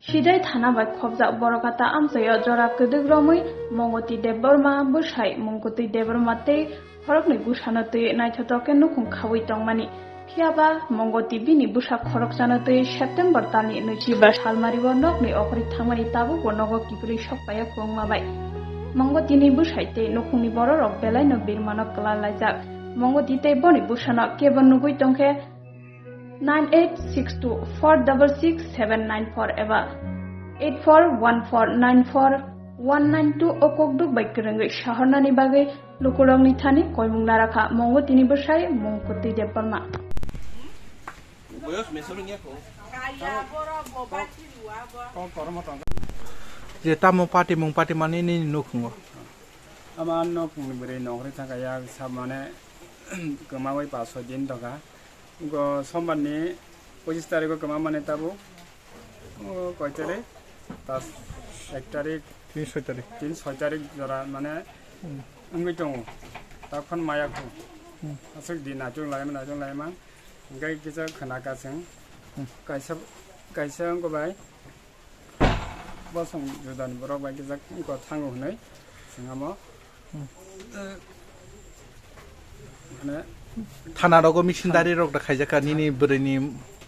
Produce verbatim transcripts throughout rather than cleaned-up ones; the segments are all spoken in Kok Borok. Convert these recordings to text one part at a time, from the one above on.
Sidai thana bai khopjak Borokata amchaio jora kwdwk romwi Mongoti Debbarma bwsai Mungkutwi Debbarma tei khoroknwi bwsano twi naithotok khe nukhung khaui tongmani. Phiyaba Mongoti bini bwsa khoroksano twi September talni nwichiba salmario nokni okhorwi thangmani tabukbo nogo kiphilwi sokpaiya kwbangma bai. Mongotini bwsai tei nukhungni bororok belaino birmano kwlalaijak. Mongoti tei boni bwsano kebo nugwi tongkhe nine eight six two four double six seven nine four eba eight four one four nine four one nine two o kokduk bai kwrwngwi sahornani bagwi lukurokni thani koimung narakha Mongotini bwsai Mungkutwi Debbarma. Je tamo party mung party mani nini nukhungo. Ama nukhungni bwrwi nongkhorwi thangkha yak sab mane kwmawi pas soi din tongkha. Go sombar ni pochis tarikh o kwma mane tabuk. O koi tarikh? Tas ek tarikh. Tin soi tarikh. Tin soi tarikh jora mane Hmm. wngwi tongo. Takhon maya khu. Hmm. Aswk di nachung laima, nachung laima. Hingke kisa khna ka chwng. Hmm. Kaisa, kaisa wngkha bai. Bosong judani borok bai kisa wngkha thango hwnwi swngamo. Hmm. Eh, mane thana rogo misindari rok da khaijak ka nini bwrwi ni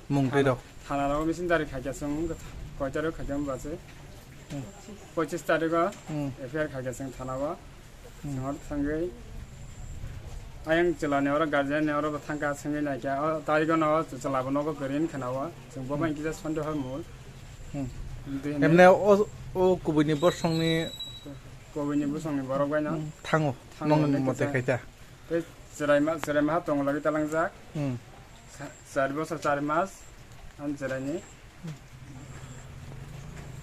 mung twi rok. Thana rogo misindari khaijak chwng koi tarikh khaijak ba se. Hmm. Pochis tarikh o Hmm. F I R khaijak chwng thana o. Hmm. Singor thangwi ayang chwla ni oro guardian ni oro bo thangkha swngwi naikha o tarikh o no chwla bo nogo kwrwi wngkha na o chwng bo Hmm. bai kisa sonde hor mul. Hmm. Emne o, o kubui ni bosong ni Kubui ni bosong ni borok bai no Hmm. thango Thango nong ni hwnwi mote kisa. Khaita. Tei chwrai ma, chwrai maha tongo lagi talangjak. Hmm. Sa-, char bosor char mas ang chwrai ni.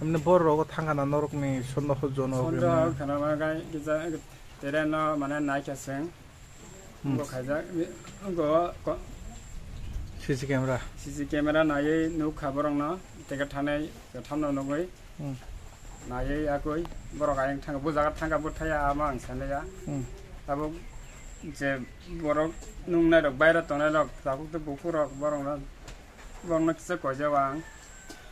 Emne bor rogo thangkha na norok ni sondoho jono Sondoho khana ma gai kisa tere no mane naikha chwng. Hmm. Bo khaijak, bo ko-, C C camera. C C camera naiwi nukha borokno, teke thanai thamno nugwi. Hmm. Naiwi yakwi borok ayang thangkha, bo jaga thangkha, bo thaya ama ang sanaya. Hmm. Tabuk je borok nungnai rok, baira tongnai rok, tabuk tei buphuru rok, borokno, borokno kisa koijao ang.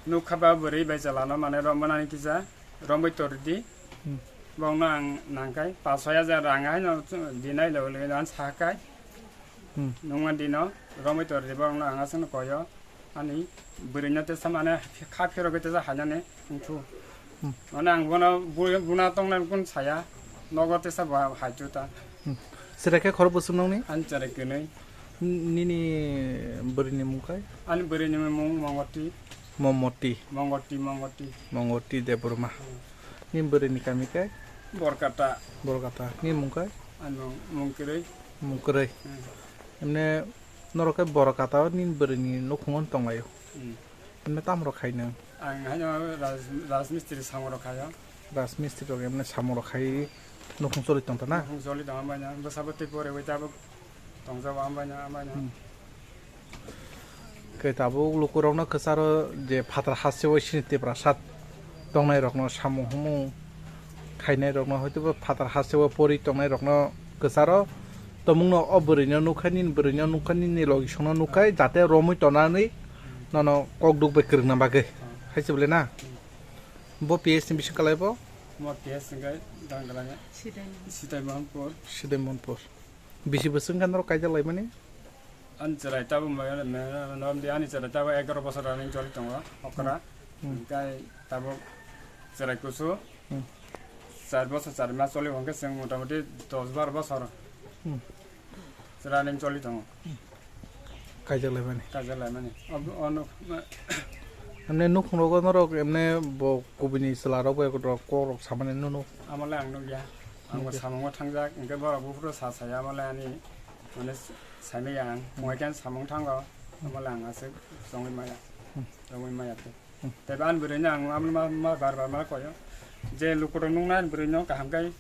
Nukha ba bwrwi bai chwlano, mane romnani kisa, romwi tordi. Hmm. Bongno ang nangkai, pas soi hajar rang haino dinai logi logi ang sakai. Hmm. Nungma dino, romwi tordi bongno ang aswkno koyo. Ani bwrwino tesa mane kha phirogwi tesa hainani wngthu. Hmm. Mane ang bono bu-, buna tongnai kun saya, nogo tesa bo haichu ta. Hmm. Chwrai khe khorok bwswk nokni? Ani chwrai kwnwi. Nini bwrwini mung kai? Ani bwrwini mung Mongoti. Momoti. Mongoti, Mongoti. Mongoti Debbarma. Hmm. Nini bwrwini kami kai? Borkata. Borkata. Nini mung kai? Ani mung, mung kwrwi. Mung kwrwi. Hmm. Emne norok khe Borkata o nini bwrwini nukhungo tonglaio. Hmm. Emne tamo rok khaino? Ang haino Raj-, Rajmistri samung rok khaio. Rajmistri rok emne samung rok khai nukhung choli tong ta na? Nukhung choli tong ambaino, bwsabo tei pore bai tabuk tongjago ambaino, ambaino. Hmm. Khe tabuk lukurokno kwcharo je phatar hasteo sini Tiprasa tongnai rokno samung humung khainai rokno hoitobo phatar hasteo pori tongnai rokno kwcharo tomungno o bwrwino nukha nini bwrwino nukha nini logisongno nukha jate romwi tonani nono kok duk bai kwrwngna bagwi. Hai se bwle na? Bo P S ni bising kalai bo? Mo P S ni gai dang kalai. Sidai Mohanpur. Sidai Mohanpur. Bisi bwswk wngkha norok kaijak laimani? Ani chwrai tabuk norm di ani chwrai tabuk egaroh bosor running choli tongo okra. Hmm. Hingkai tabuk chwrai kusu Hmm. char bosor char mas choli hwnkhe chwng motamoti dos bar bosor Hmm. running choli tongo. Kaijak laimani. Kaijak laimani. Ob-, ono, ma- Emne nukhung rogo norok emne bo kubini chwla rok bai rok kok rok samani nunu. Amole ang nukya. Ang bo Nukya. Samungo thangjak, hingke borok buphuru sa saya amole ani mane saimaya ang. Hmm. Mungkhe samung thango, Hmm. amole ang aswk chongwi maya. Hmm. Chongwi maya tei. Hmm. Tei bo ani bwrwino ang amo ma, ma bar bar ma koyo. Je lukurok nuknai ani bwrwino kaham khe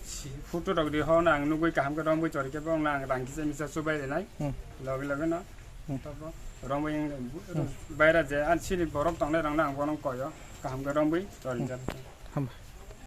si, photo rok di hwn ang nugwi kaham khe romwi chori khe bo ang rang kisa misa chubai rinai. Hmm. Logi logi no. Hmm. Tobo romwi wng Hmm. baira je ani sini borok tongnai rokno ang bono koyo kaham khe romwi chori Hmm. jak. Hambai.